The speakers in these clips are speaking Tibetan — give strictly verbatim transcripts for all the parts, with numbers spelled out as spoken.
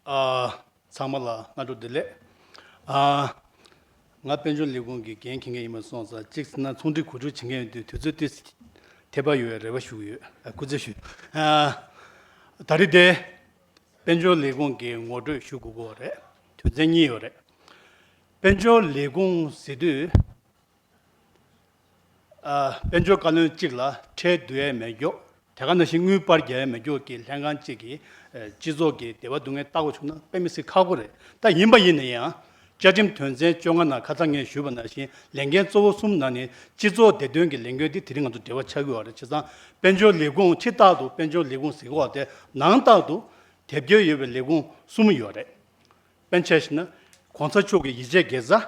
ཨ། ཚང་མ་ལ་སྔ་དྲོ་བདེ་ལེགས། ཨ། ང་དཔལ་འབྱོར་ལས་ཁུངས་ཀྱི་འགན་འཁྱེར་མཁན་ཡིན་པ་སོང་ཙང་གཅིག་ཟེར་ན་ཚོང་འབྲེལ་གོ་སྒྲིག་བྱེད་མཁན་ཡིན་དུས་དུས་ཚོད་ཏོག་ཙམ་འཐད་པ་ཡོད་པའི་རེ་བ་ཞུ་གི་ཡོད། ཨ། སྐུ་རྩེད་ཞུ། ཨ། ད་རེས་དེ་དཔལ་འབྱོར་ལས་ཁུངས་ཀྱི་ངོ་སྤྲོད་ཞུ་དགོས་ཀྱི་ཡོད་རེད། དོན་ཚན་གཉིས་ཡོད་རེད། དཔལ་འབྱོར་ལས་ཁུངས་ཟེར་དུས། ཨ། དཔལ་འབྱོར་བཀའ་བློན་གཅིག་ལ་ཁྲལ་བསྡུ་ཡས་མེད་མཁན། དེ་ག་ནང་བཞིན་དངུལ་སྤར་རྒྱག་ཡས་མེད་མཁན་གྱི་ལྷན་ཁང་གཅིག་གིས་ཨ། སྤྱི་ཚོགས་ཀྱི་བདེ་བ་སྡུག་བསྔལ་བལྟ་དགོས་བྱུང་ན་དཔེ་མི་སྲིད་ཁག་པོ་རེད། ད་ཡིན་པ་ཡིན་ན་ཡང་བཅའ་ཁྲིམས་དོན་ཚན་བཅོ་ལྔ་ནང་ཁ་སང་ངས་ཞུས་པ་ནང་བཞིན་ལས་འགན་གཙོ་བོ་གསུམ་ནང་ནས་སྤྱི་ཚོགས་བདེ་དོན་གྱི་ལས་འགན་འདི་དེ་རིང་ང་ཚོ་འབྲེལ་བ་ཆགས་ཀྱི་ཡོད་རེད། བྱས་ཙང་དཔལ་འབྱོར་ལས་ཁུངས་ཕྱི་ལྟར་དུ་དཔལ་འབྱོར་ལས་ཁུངས་ཟེར་གྱི་ཡོད་དེ་ནང་ལྟར་དུ་དེབ་སྐྱེལ་ཡོད་པའི་ལས་ཁུངས་གསུམ་ཡོད་རེད། དཔེར་ན་ཆ་བཞག་ན་གོང་ས་མཆོག་གི་ཡིག་ཆའི་དགེ་རྩ།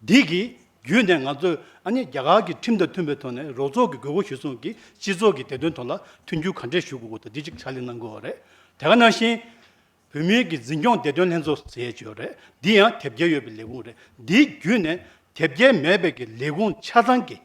འདི་གི་བརྒྱུད་ནས་ང་ཚོས་ཨ་ནི་རྒྱ་གར་གྱི་ཁྲིམས་དང་མཐུན་པའི་ཐོག་ནས་རོགས་ཚོགས་ཀྱི་དགོས་མཁོ་གཞིར་བཟུང་གིས་སྤྱི་ཚོགས་ཀྱི་བདེ་དོན་ཐོག་ལ་མཐུན་འགྱུར་ག་འདྲས་ཞུ་དགོས་དགོས་དང་འདི་གཅིག་ཕྱག་ལས་གནང་དགོས་པ་རེད། དེ་ག་ནང་བཞིན་བོད་མིའི་གི་འཛིན་སྐྱོང་བདེ་དོན་ལྷན་ཚོགས་ཟེར་ཡས་ཅིག་ཡོད་རེད། འདི་ཡང་དེབ་སྐྱེལ་ཡོད་པའི་ལས་ཁུངས་རེད། འདིའི་བརྒྱུད་ནས་དེབ་སྐྱེལ་མེད་པའི་གི་ལས་ཁུངས་ཆ་ཚང་གི་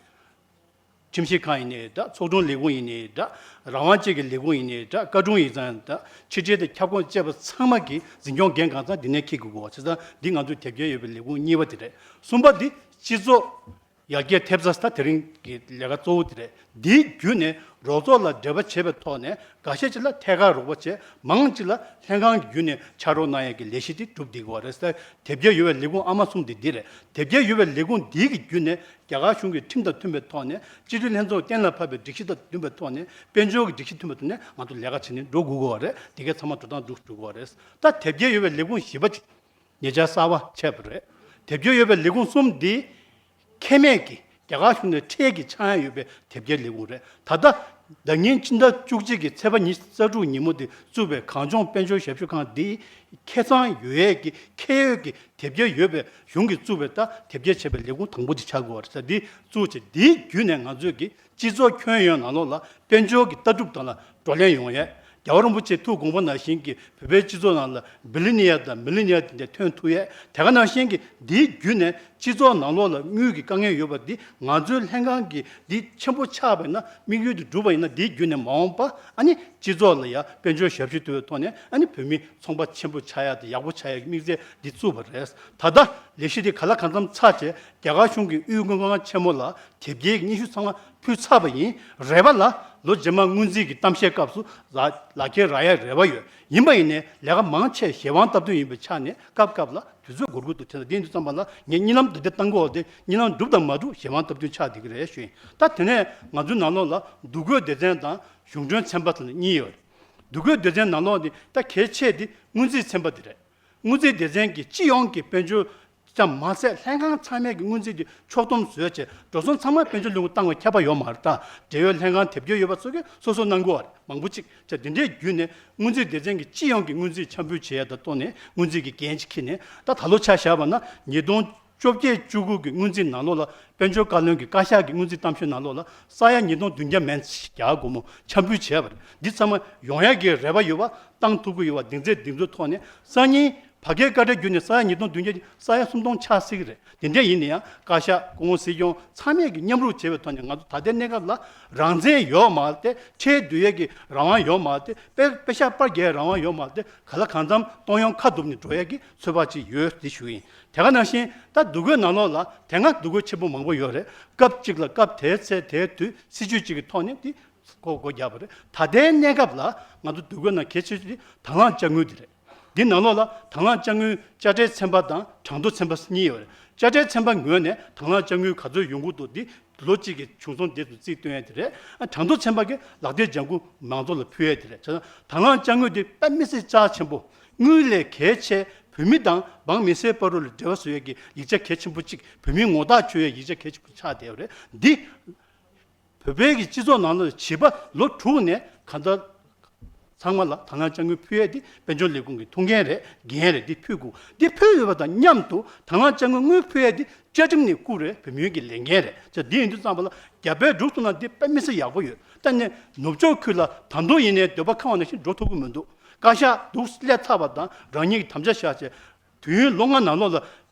ཁྲིམས་ཞིབ་ཁང་ཡིན་ནའི་འདྲ། ཚོགས་དྲུང་ལས་ཁུངས་ཡིན་ནའི་འདྲ། རང་དབང་ཅན་གྱི་ལས་ཁུངས་ཡིན་ནའི་འདྲ། བཀའ་དྲུང་ཡིག་ཚང་ཡིན་ནའི་འདྲ། ཕྱི་དྲིལ་དང་ཁྱབ་ཁོངས་བཅས་པ་ཚང་མ་གི་འཛིན་སྐྱོང་འགན་གང་ཚང་འདི་ནས་འཁྱེར་དགོས་ཀྱི་ཡོད། བྱས་ཙང་འདི་ང་ཚོས་དེབ་སྐྱེལ་ཡོད་པའི་ལས་ཁུངས་གཉིས་པ་དེ་རེད། གསུམ་པ་འདི་སྤྱི་ཚོགས་ཡར་རྒྱས་ཐེབས་རྩ་ད་དེ་རིང་གི་ལས་ཀ་གཙོ་བོ་དེ་རེད། འདིའི་བརྒྱུད་ནས་རོགས་ཚོགས་ལ་འབྲེལ་བ་བྱེད་པའི་ཐོག་ནས་འགའ་ཤས་ཅིག་ལ་ཐད་ཀར་རོགས་པ་བྱས། མང་ཅིག་ལ་ལྷན་ཁང་གི་བརྒྱུད་ནས་ཕྱག་རོགས་གནང་ཡས་ཀྱི་ལས་གཞི་དེ་གྲུབ་བསྡད་ཀྱི་ཡོད་རེད། དེབ་སྐྱེལ་ཡོད་པའི་ལས་ཁུངས་ཨ་མ་གསུམ་དེ་འདི་རེད། དེབ་སྐྱེལ་ཡོད་པའི་ལས་ཁུངས་འདིའི་གི་བརྒྱུད་ནས་རྒྱ་གར་གཞུང་གི་ཁྲིམས་དང་མཐུན་པའི་ཐོག་ནས་སྤྱི་འཐུས་ལྷན་ཚོགས་གཏན་ལ་ཕབ་པའི་སྒྲིག་གཞི་དང་མཐུན་པའི་ཐོག་ནས་དཔལ་འབྱོར་གྱི་སྒྲིག་གཞི་མཐུན་པའི་ཐོག་ནས་ང་ཚོ་ལས་ཀ་བྱེད་ནས་འགྲོ་དགོས་ཀྱི་ཡོད་རེད། དེ་གའི་ཚང་མ་འགྲོ་སྟངས་འགྲོ་འགྲོ་གི་ཡོད་རེད། ད་དེབ་སྐྱེལ་ཡོད་པའི་ལས་ཁུངས་བཞི་པ་ཅིག་ཉེ་ཆར་གསར་པ་ཆགས་པ་རེད། དེབ་སྐྱེལ་ཡོད་པའི་ལས་ཁུངས་གསུམ་འདི་ཁེ་མེད་ཀྱི་རྒྱ་གར་གཞུང་ནས་ཁྲལ་གྱི་ཆག་ཡང་ཡོད་པའི་དེབ་སྐྱེལ་ལས་ཁུངས་རེད། ད་ལྟ་ཟླ་ཉིན་སྤྱི་ཟླ་བཅུ་གཅིག་གི་ཚེས་པ་ཉི་ཤུ་རྩ་དྲུག་ཉིན་མོ་འདི་བཙུགས་པའི་གངས་ལྗོངས་དཔལ་འབྱོར་ཞབས་ཞུ་ཁང་འདི་ཁེ་གཙང་ཡོད་ཡས་ཀྱི་ཁེ་ཡོད་ཀྱི་དེབ་སྐྱེལ་ཡོད་པའི་གཞུང་གིས་བཙུགས་པའི་ད་དེབ་སྐྱེལ་བྱས་པའི་ལས་ཁུངས་དང་པོ་དེ་ཆགས་དགོས་པ་རེད། འདི་བཙུགས་བྱས་འདིའི་བརྒྱུད་ནས་ང་ཚོས་ཀྱི་སྤྱི་ཚོགས་ཁྱོན་ཡོངས་ནང་ལོགས་ལ་དཔལ་འབྱོར་གྱི་ལྟ་གྲུབ་སྟེང་ལ་བགྲོ་གླེང་ཡོང་ཡས། རྒྱལ་བ་རིན་པོ་ཆེས་ཐུགས་དགོངས་པ་ནང་བཞིན་གྱི་བོད་པའི་སྤྱི་ཚོགས་ནང་ལ་བི་ལི་ནི་ཡ་དང་མི་ལི་ནི་ཡ་དེ་འདྲ་ཐོན་ཐུབ་ཡས། དེ་ག་ནང་བཞིན་གྱི་འདིའི་བརྒྱུད་ནས་སྤྱི་ཚོགས་ནང་ལོགས་ལ་དངུལ་གྱི་དཀའ་ངལ་ཡོད་པ་འདི་ང་ཚོའི་ལྷན་ཁང་གིས་འདི་ཆེན་པོ་ཆགས་པ་ཡིན་ན། དམིགས་ཡུལ་དེ་འགྲུབ་པ་ཡིན་ན། འདིའི་བརྒྱུད་ནས་མ་འོངས་པ་ཨ་ནི་སྤྱི་ཚོགས་ལ་ཡང་དཔལ་འབྱོར་ཞབས་ཞུ་ཐུབ་པའི་ཐོག་ནས་ཨ་ནི་བོད་མི་ཚོང་པ་ཆེན་པོ་ཆགས་ཡག་དང་ཡག་པོ་ཆགས་ཡག་གི་དམིགས་ཚད་འདི་བཙུགས་པ་རེད། ད་ལྟ་ལས་གཞི་འདི་གང་ལ་གང་འཚམ་ཚར་བྱས་རྒྱ་གར་གཞུང་གི་དབུས་དངུལ་ཁང་ཆེན་མོ་ལ་དེབ་སྐྱེལ་གྱི་སྙན་ཞུ་ཚང་མ་ཕུལ་ཚར་བ་ཡིན། རེ་བ་ལ་ལོ་རྗེས་མ་སྔོན་རྩིས་ཀྱི་གཏམ་བཤད་སྐབས་སུ་ལག་ལག་ཁྱེར་རག་ཡག་རེ་བ་ཡོད། ཡིན་པ་ཡིན་ནའི་ལས་ཀ་མང་ཆེ་གཞན་དབང་སྟབས་བསྟུན་ཡིན་པའི་ཆ་ནས་སྐབས་སྐབས་ལ་དུས་ཚོད་འགོར་གྱི་འདུག་དེ་ལ་དེ་ཡིན་དུས་ཙམ་པ་ལ་ངས་གཉིད་ལམ་འདི་འདྲ་བཏང་གོ་དེ་གཉིད་ལམ་འགྲུབ་དང་མ་འགྲུབ་གཞན་དབང་སྟབས་བསྟུན་ཆགས་བསྡད་ཀྱི་རེད་ཞུ་ཡིན། ད་དེ་ནས་ང་ཚོའི་ནང་ལོགས་ལ་འདུ་འགོད་སྡེ་ཚན་དང་གཞུང་གྲོན་ཚན་པ་དེ་གཉིས་ཡོད་རེད། འདུ་འགོད་སྡེ་ཚན་ནང་ལོགས་ནི་ད་གལ་ཆེ་དེ་སྔོན་རྩིས་ཚན་པ་དེ་རེད། སྔོན་རྩིས་སྡེ་ཚན་གྱི་སྤྱི་ཡོངས་ཀྱི་དཔལ་འབྱོར་ཙམ་མ་ཟད་ལྷན་ཁང་ཚང་མས་ཀྱི་སྔོན་རྩིས་དེ་ཕྱོགས་བསྡོམས་བཟོས་བྱས་འགྲོ་སོང་ཚང་མ་དཔལ་འབྱོར་ལས་ཁུངས་བཏང་བའི་ཁྱབ་པ་ཡོད་མ་རེད། ད་འབྲེལ་ཡོད་ལྷན་ཁང་དེབ་སྐྱེལ་ཡོད་པ་ཚོ་གིས་སོ་སོ་གནང་གི་ཡོད་རེད། མང་པོ་ཅིག་བྱས་དེ་འདྲའི་བརྒྱུད་ནས་སྔོན་རྩིས་སྡེ་ཚན་གྱི་སྤྱི་ཡོངས་ཀྱི་སྔོན་རྩིས་འཆར་འབུལ་བྱེད་ཡ་དང་ཐོག་ནས་སྔོན་རྩིས་ཀྱི་འགན་ཅིག་འཁྱེར་ནས། ད་ད་ལོ་ཆ་བཞག་པ་ན་ཉིས་སྟོང་བཅོ་བརྒྱད་བཅུ་དགུ་གི་སྔོན་རྩིས་ནང་ལོགས་ལ་དཔལ་འབྱོར་བཀའ་བློན་གྱི་བཀའ་ཤག་གི་སྔོན་རྩིས་གཏམ་བཤད་ནང་ལོགས་ལ་ས་ཡ་ཉིས་སྟོང་བདུན་བརྒྱ་མན་ཆད་བརྒྱ་སྒོར་མོ་འཆར་འབུལ་བྱས་པ་རེད། འདི་ཚང་མ་ཡོང་ཡ་གི་རེ་བ་ཡོད་པ། བཏང་ཐུབ་ཀྱི་ཡོད་པ། གདེང་ཚོད་གདེང་ཚོད་ཐོག་ནས་སང་ཉིན་ཕ་གིའི་བཀའ་ཁྲ་བརྒྱུད་ནས་ས་ཡ་ཉིས་སྟོང་བདུན་བརྒྱ་ས་ཡ་སུམ་སྟོང་ཆགས་སྲིད་ཀྱི་རེད། དེ་འདྲ་ཡིན་ན་ཡང་བཀའ་ཤག་སྐུ་ངོ་སྲིད་སྐྱོང་ཚང་མས་ཀྱི་མཉམ་རུབ་བྱས་པའི་ཐོག་ནས་ང་ཚོ་ད་ལྟའི་གནས་སྐབས་ལ་རང་བཙན་ཡོད་མ་རེད་དེ། ཁྲལ་བསྡུ་ཡས་ཀྱི་རང་དབང་ཡོད་མ་རེད་དེ། པེ་པེ་ཤག་པར་རྒྱག་ཡས་རང་དབང་ཡོད་མ་རེད་དེ། ག་ལ་གང་འཚམ་གཏོང་ཡོང་ཁ་བསྡུར་ནས་འགྲོ་ཡས་ཀྱི་ཚོད་དཔག་ཅིག་ཡོད་དེ་ཞུ་ཡིན། དེ་ག་ནང་བཞིན་ད་འདུ་འགོད་ནང་ལོགས་ལ་དེ་སྔ་འདུ་འགོད་ཆེན་པོ་མང་པོ་ཡོད་རེད། སྐབས་གཅིག་ལ་སྐབས་དེའི་ཚེ་དེའི་དུས་སྲིད་ཇུས་གཅིག་གི་ཐོག་ནས་དེ་སྒོ་སྒོ་བརྒྱབ་པ་རེད། ད་ལྟའི་གནས་སྐབས་ལ་ང་ཚོ་འདུ་འགོད་ནང་གལ་ཆེ་ཤོས་དེ་དང་བླངས་དཔྱ་དངུལ་དེ་རེད། འདི་ནང་ལོགས་ལ་དང་བླངས་དཔྱ་དངུལ་དཔྱ་ཁྲལ་ཚན་པ་དང་གྲངས་ཐོ་ཚན་པ་གཉིས་ཡོད་རེད། དཔྱ་ཁྲལ་ཚན་པ་ངོས་ནས་དང་བླངས་དཔྱ་དངུལ་ག་ཚོད་ཡོང་གི་འདུག་འདི་ལོ་གཅིག་གི་བྱུང་སོང་དེ་ཚོ་རྩིས་སྟོན་ཡ་དེ་རེད། ཨ། གྲངས་ཐོ་ཚན་པ་གིས་ལག་དེབ་ལྗང་ཁུ་མང་ཚོགས་ལ་ཕུལ་ཡ་དེ་རེད། བྱས་ཙང་དང་བླངས་དཔྱ་དངུལ་དེ་དཔེ་མི་སྲིད་རྩ་ཆེན་པོ། དངུལ་ལས་གལ་ཆེ། བོད་མི་དང་འབངས་མི་སེར་བར་དུ་ལ་འབྲེལ་བ་བཟོ་ཡ་གི་ཡིག་ཆ་གལ་ཆེན་པོ་གཅིག་བོད་མིའི་ངོ་རྟགས་ཆོད་ཡ་ཡིག་ཆ་གལ་ཆེན་པོ་ཆགས་བསྡད་པ་རེད། འདི་བོད་པའི་གི་སྤྱི་ཚོགས་ནང་ལ་བྱིས་པ་ལོ་དྲུག་ནས་གང་ལྟར་ཚང་མ་ལ་དང་བླངས་དཔྱ་དངུལ་ཕུལ་ཡས་དེ་དཔལ་འབྱོར་ལས་ཁུངས་ཀྱི་ཐུགས་འགན་རེད། འགན་རེད། འདི་ཕུལ་དགོས། འདི་ཕུལ་ཡོད་པ་དང་མཉམ་དུ་དང་བླངས་དཔྱ་དངུལ་དངུལ་ཕུལ་ཡས་དེ་བཅའ་ཁྲིམས་ནས་བཀུར་རེད། བོད་མིའི་གི་ལས་འགན་རེད། ཅེས་འདི་ཡིན་དུས་ཙམ་པ་ལ་རྒྱ་བལ་འབྲུག་གསུམ་ནང་འདི་དཔེ་མི་སྲིད་ཡག་པོ་ཡོད། ད་ནས་ནུབ་ཕྱོགས་ཁུལ་ལ་ད་དུང་ཡིན་ནའི་འདོད་པ་ཁེངས་པ་ནང་བཞིན་འགྲོ་ཐུབ་ཀྱི་མི་འདུག་བཀའ་ཤག་འདུག་སླེབས་ཚར་བ་དང་རང་ཉིད་ཀྱི་དམ་བཅའ་བཞག་བྱས། དུས་ཡུན་ལོ་ལྔ་ནང་ལོགས་ལ་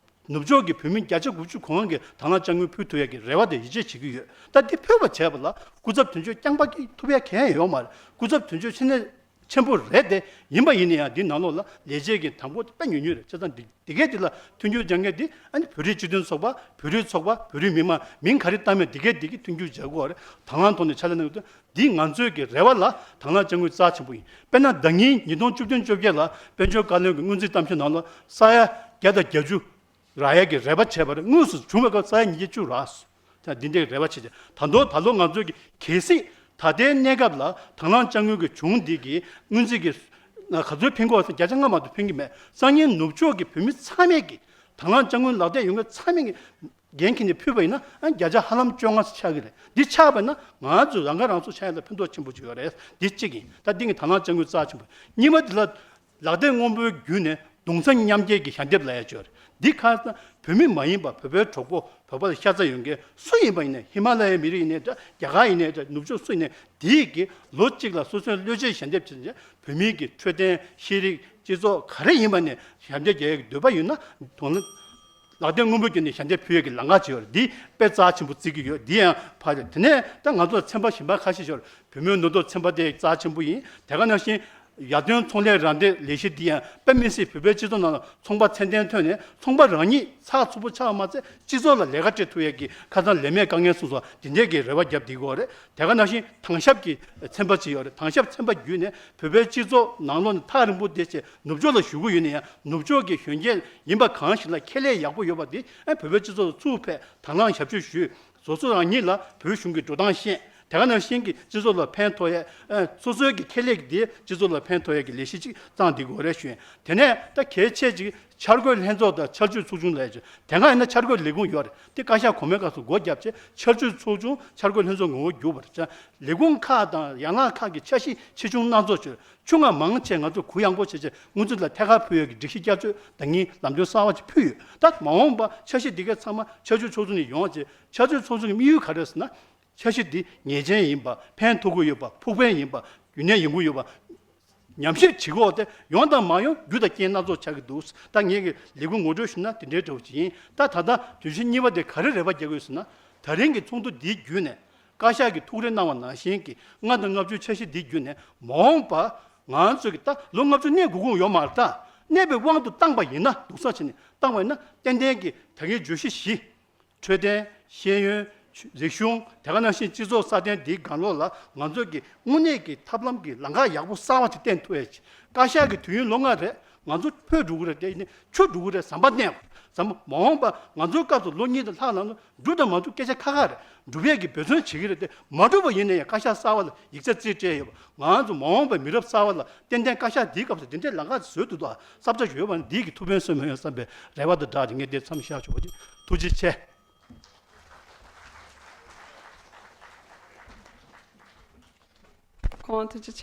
ནུབ་ཕྱོགས་ཀྱི་བོད་མི་བརྒྱ་ཆ་དགུ་བཅུ་གོ་གང་གིས་དང་བླངས་དཔྱ་དངུལ་ཕུལ་ཐུབ་ཡག་གི་རེ་བ་དང་ཡིད་ཆེས་བྱེད་ཀྱི་ཡོད། ད་འདི་ཕུལ་བ་བྱས་པ་ལ་སྐུ་ཚབ་དོན་གཅོད་རྐྱང་པ་གིས་ཐུབ་ཡག་གང་ཡང་ཡོད་མ་རེད། སྐུ་ཚབ་དོན་གཅོད་ཕྱི་ནས་ ཆེན་པོ་རེད་དེ། ཡིན་པ་ཡིན་ན་ཡང་འདི་ནང་ལོགས་ལ་ལས་བྱེད་ཀྱི་དང་པོ་དཔེ་ཉུང་ཉུང་རེད། བྱས་ཙང་འདི་འདི་གས་འདི་ལ་མཐུན་འགྱུར་སྦྱང་མཁན་འདི་ཨ་ནི་བོད་རིགས་སྤྱི་མཐུན་ཚོགས་པ། བོད་རིགས་ཚོགས་པ། བོད་རིགས་མི་མང་། མིང་ག་རེ་བཏགས་མིན་འདི་གས་འདི་གིས་མཐུན་འགྱུར་བྱེད་དགོས་རེད། དང་བླངས་ཐོག་ནས་ཕྱག་ལས་གནང་དགོས། འདི་ང་ཚོའི་གི་རེ་བ་ལ་དང་བླངས་སྐྱོན་དངུལ་རྩ་ཆེན་པོ་ཡིན། དཔེར་ན་ཟླ་ཉིན་ཉིས་སྟོང་བཅུ་བདུན་བཅོ་བརྒྱད་ལ་དཔལ་འབྱོར་བཀའ་བློན་གྱི་སྔོན་རྩིས་གཏམ་བཤད་ནང་ལ་ས་ཡ་བརྒྱ་དང་བརྒྱད་ཅུ་རག་ཡས་ཀྱི་རེ་བ་བྱས་པ་རེད། དངོས་སུ་བྱུང་བའི་སྐབས་ས་ཡ་ཉིས་བརྒྱ་བཅུ་རག་སོང་། ད་འདི་འདྲའི་རེ་བ་བྱེད་ཅིང་། ད་དུང་ད་ལོ་ང་ཚོས་ཀྱི་གལ་སྲིད་ད་ལྟའི་གནས་སྐབས་ལ་དང་བླངས་དཔྱ་དངུལ་གྱི་གཞུང་འདི་གི་སྔོན་རྩིས་ཀྱི་ག་ཚོད་ཕན་གོ་ཟེར། བརྒྱ་ཆ་ལྔ་མ་གཏོགས་ཕན་གྱི་མེད། སང་ཉིན་ནུབ་ཕྱོགས་ཀྱི་བོད་མི་ཚང་མས་ཀྱི་དང་བླངས་དཔྱ་དངུལ་ལག་དེབ་ཡོང་མཁན་ཚང་མས་ཀྱི་འགན་འཁྱེར་ནས་ཕུལ་བ་ཡིན་ན། ཨ་བརྒྱ་ཆ་ཧ་ལམ་བཅོ་ལྔ་ཙམ་ཆགས་ཀྱི་རེད། འདི་ཆགས་པ་ཡིན་ན་ང་ཚོ་རང་ཁ་རང་གསོ་ཆགས་ཡ་ལ་ཕན་ཐོགས་ཆེན་པོ་ཅིག་ཡོད་རེད། འདི་གཅིག་ཡིན། ད་འདི་གི་དང་བླངས་དཔྱ་དངུལ་རྩ་ཆེན་པོ། གཉིས་པ་འདི་ལ་ལག་དེབ་སྔོན་པོའི་བརྒྱུད་ནས་གདུང་སེམས་མཉམ་སྐྱེད་ཀྱི་ཞལ་འདེབས་ལབ་ཡ་ཅིག་ཡོད་རེད། འདི་ཁ་སང་བོད་མི་མ་ཡིན་པ་བོད་པའི་གྲོགས་པོ། བོད་པ་ལ་ཤ་ཚ་ཡོད་མཁན་སུ་ཡིན་པ་ཡིན་ནའི། ཧི་མ་ལ་ཡའི་མི་རིགས་ཡིན་ནའི་འདྲ། རྒྱ་གར་ཡིན་ནའི་འདྲ། ནུབ་ཕྱོགས་སུ་ཡིན་ནའི་འདི་གི་ལོ་གཅིག་ལ་སོ་སོའི་བློས་བྱས་ཞལ་འདེབས་བྱེད་བྱས། བོད་མིའི་གི་འཕྲོད་བསྟེན། ཤེས་རིག་སྤྱི་ཚོགས་ག་རེ་ཡིན་པ་ནས་ཞལ་འདེབས་རྒྱག་ཡག་གི་འདོད་པ་ཡོད་ན། དོ་ན་ལག་དེབ་སྔོན་པོ་བརྒྱུད་ནས་ཞལ་འདེབས་ཕུལ་ཡག་གི་ལམ་ཁ་ཅིག་ཡོད་རེད། འདི་དཔེ་རྩ་ཆེན་པོ་བརྩི་གི་ཡོད། འདི་ཡང་ཕར་རེད། དེ་ནས་ད་ང་ཚོ་ལ་ཚན་པ་གཞན་པ་ཁ་ཤས་ཤིག་ཡོད་རེད། བུད་མེད་ནུས་སྟོབས་ཚན་པ་དེ་རྩ་ཆེན་པོ་ཡིན། དེ་ག་ནང་བཞིན་ཡར་ཐོན་ཚོང་ལས་རང་བདེ་ལས་གཞི་འདི་ཡང་དཔེ་མི་སྲིད། བོད་པའི་སྤྱི་ཚོགས་ནང་ལ་ཚོང་པ་ཚད་ལྡན་ཐོན་ནས་ཚོང་པ་རང་ཉིད་ཚགས་ཚུད་པོ་ཆགས་པ་མ་ཚད་སྤྱི་ཚོགས་ལ་ལས་ཀ་སྤྲད་ཐུབ་ཡག་གི་ཁ་སང་ལས་མེད་དཀའ་ངལ་སོ་སོ་འདི་འདྲས་ཀྱི་རེ་བ་བརྒྱབ་བསྡད་ཀྱི་ཡོད་རེད། དེ་ག་ནང་བཞིན་དྭང་ཞབས་ཀྱི་ཚན་པ་ཅིག་ཡོད་རེད། དྭང་ཞབས་ཚན་པ་བརྒྱུད་ནས་བོད་པའི་སྤྱི་ཚོགས་ནང་ལོགས་ནས་ཐག་རིང་པོ་བསྡད་བྱས་ནུབ་ཕྱོགས་ལ་བཞུགས་ཀྱི་ཡོད་ན་ཡང་། ནུབ་ཕྱོགས་ཀྱི་གཞོན་སྐྱེས་ཡིན་པ་གང་ཞིག་ལ་ཁེ་ལས་ཡག་པོ་ཡོད་པ་འདི་ཨ་བོད་པའི་སྤྱི་ཚོགས་ལ་ཚུར་ཕེབས་དང་བླངས་ཞབས་ཞུ་ཞུས། སོ་སོ་རང་ཉིད་ལ་བོད་གཞུང་གི་འགྲོ་སྟངས་ཤེས། དེ་ག་ནང་བཞིན་གྱི་སྤྱི་ཚོགས་ལ་ཕན་ཐོགས་ཡས། ཨ་སོ་སོའི་གི་ཁེ་ལས་ཀྱི་དེ་སྤྱི་ཚོགས་ལ་ཕན་ཐོགས་ཡས་ཀྱི་ལས་གཞི་ཅིག་བརྩམས་བསྡད་དགོས་རེད་ཞུ་ཡིན། དེ་ནས་ད་གལ་ཆེ་ཅིག་འཆར་འགོད་ལྷན་ཚོགས་དང་འཆར་ཇུས་ཚོགས་ཆུང་ལབ་ཡས་ཅིག་དེ་སྔ་ཡིན་ན་འཆར་འགོད་ལས་ཁུངས་ཡོད་རེད། དེ་བཀའ་ཤག་གོང་མའི་སྐབས་སུ་སྒོ་བརྒྱབ་བྱས་འཆར་ཇུས་ཚོགས་ཆུང་། འཆར་འགོད་ལྷན་ཚོགས་ངོ་བོ་བསྒྱུར་བ་རེད། ལས་ཁུངས་ཁག་དང་ཡན་ལག་ཁག་གི་འཆར་གཞི་ཆེ་ཆུང་སྣ་ཚོགས་བྱས། ཆུང་ང་མང་ཆེ་ང་ཚོ་གུ་ཡངས་པོ་བྱས་བྱས་སྔོན་ཚུད་ལ་ཐད་ཀར་ཕུལ་ཡས་ཀྱི་སྒྲིག་གཞི་བསྐྱར་བཅོས་ད་ངས་ལམ་སྟོན་གསར་བ་ཅིག་ཕུལ་ཡོད། ད་མ་འོངས་པ་འཆར་གཞི་འདི་གའི་ཚང་མ་འཆར་ཇུས་ཚོགས་ཆུང་ནས་ཡོང་བྱས། འཆར་ཇུས་ཚོགས་ཆུང་གི་དམིགས་ཡུལ་ག་རེ་རེད་ཟེར་ན། འཆར་གཞི་འདི་ངེས་ཅན་ཡིན་པ། ཕན་ཐོགས་ཀྱི་ཡོད་པ། ཕུགས་ཕན་ཡིན་པ། རྒྱུན་གནས་ཡོང་གི་ཡོད་པ། ཉམས་ཞིབ་བྱེད་དགོས་ཏེ། ཡོང་དང་མ་ཡོང་རྒྱུ་དང་རྐྱེན་སྣ་ཚོགས་ཆགས་ཀྱི་འདུག་ད་ངས་ཀྱི་ལས་ཁུངས་ངོ་སྤྲོད་ཞུས་ན་དེ་འདྲའི་འདྲ་བོ་ཅིག་ཡིན། ད་ད་ལྟ་དུས་ཆེན་གཉིས་པ་དེ་ག་རེ་རེ་བ་རྒྱག་གི་ཡོད་ཟེར་ན། ད་རིང་གི་ཚོགས་འདུ་འདིའི་བརྒྱུད་ནས། བཀའ་ཤག་གིས་ཐུགས་རེ་གནང་བ་ནང་བཞིན་གྱི་ལྔ་དང་ལྔ་བཅུའི་འཆར་གཞི་འདི་བརྒྱུད་ནས་མ་འོངས་པ་ང་ཚོས་ཀྱི་ད་ལོ་ལྔ་བཅུ་གནས་དགོས་ཀྱི་ཡོད་མ་རེད། ད་གནས་པའི་དབང་དུ་བཏང་པ་ཡིན་ན། སྡུག་ས་བྱས་ནས་བཏང་བ་ཡིན་ན། ཏན་ཏན་གྱི་ད་གིན་བརྗོད་གཞི་བཞི། འཕྲོད་བསྟེན། ཤེས་ཡོན། རིག་གཞུང་། དེ་ག་ནང་བཞིན་སྤྱི་ཚོགས་སྲ་བརྟན་འདིའི་སྒང་ལོགས་ལ་ང་ཚོས་ཀྱི་དངོས་གནས་ཀྱི་ཐབས་ལམ་གྱི་ལམ་ཁ་ཡག་པོ་གསར་བ་ཅིག་བསྟན་ཐུབ་ཡ་ཅིག་བཀའ་ཤག་གི་དུས་ཡུན་ལོ་ལྔ་རེད། ང་ཚོ་འཕོས་འགྲོ་གི་རེད། དེ་ནི་འཕྱུར་འགྲོ་གི་རེད་བསམ་པ་གནས་པ་བསམ། མ་འོངས་པ་ང་ཚོའི་སྐབས་སུ་ལོ་གཉིས་དང་ལྷག་ལ་འགྲུབ་དང་མ་འགྲུབ་སྐད་ཆ་ཁ་ཁ་རེད། འགྲུབ་ཡས་ཀྱི་འབད་བརྩོན་བྱེད་ཀྱི་རེད་དེ། མ་འགྲུབ་པ་ཡིན་ན་ཡང་བཀའ་ཤག་གསར་བ་ལ་ཡིག་ཚད་རྩིས་སྤྲད་ཡོད་པ། ང་ཚོ་མ་འོངས་པའི་མི་རབས་གསར་བ་ལ་ཏན་ཏན་བཀའ་ཤག་འདིའི་སྐབས་སུ་འདི་འདྲའི་ལམ་ཁ་བཟོས་འདུག་ད་བསམ་འཆར་ཡོད་པ་ནི་འདིས་ཀྱི་ཐུགས་ཕན་གསོས་མ་ཡོང་བསམ་པའི་རེ་བ་དང་སྦྲགས་ཏེ་ངས་འདིར་མཚམས་བཞག་ཆོག་པ་ཅིག་ཐུགས་རྗེ་ཆེ། ཁོང་ཐུགས་རྗེ་ཆེ།